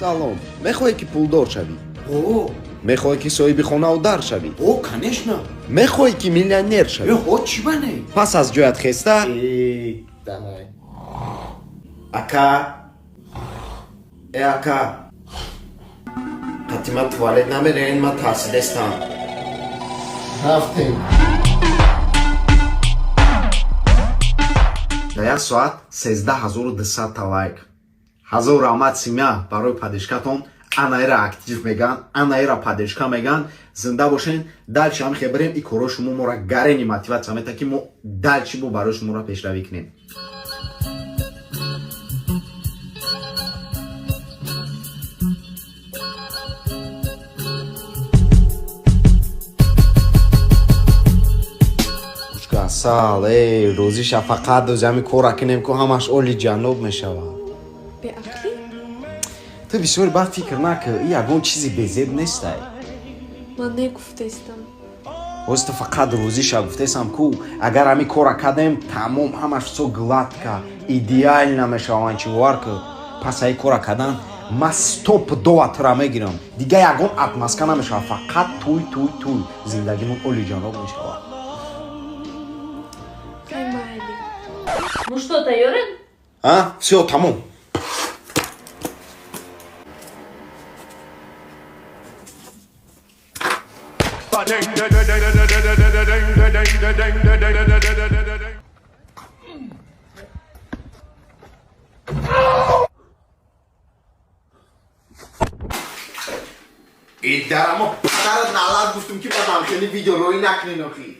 Салом, мехоҳӣ, ки пулдор шавӣ? О. Мехоҳӣ, ки соҳиби хонаву дар шавӣ? О, конечно. Мехоҳӣ, ки миллионер шавӣ? Э, ҳо, чӣ бане? Пас аз ҷоят хеста. Э, давай. Ака, э, ака, қати ман туалет намерен, ман тарсидестам. Рафтем. Дар як соат 13 200 та лайк. Ҳазор раҳмат, семья, барои поддержка тон. Анаира актив меган, анаира поддержка меган. Зинда бошен. Дальше ҳам хеберем. И корҳои шумо мора гарени мотивация мета, ки мо дальше бо барои шуморо пешравӣ кунем. Пучка асал, эй, рӯзи шафақат дози, ҳами кора кунем, ку ҳамаш оли ҷаноб мешавад. Беақлӣ? Ту бисёр бад фикр накӣ, и ягон чизи безеб нестай. Ман негуфтаистам. Ҳозир ту фақат рӯзиша гуфтесам ку. Агар ҳами кора кардем, тамом, ҳамаш всё гладко, идеально мешаванд. Чи бовар ку, пас аи кора кардан ман стопудово тура мегирам. Дига ягон отмазка намешавад, фақат туй, туй, туй, зиндагимон оли ҷаноб мешавад. Хай, майли. Ну что, тайёрен? А, всё, тамом. Идарамо падарат налат, гуфтум, ки бадам хеле видео роӣ накунен охи.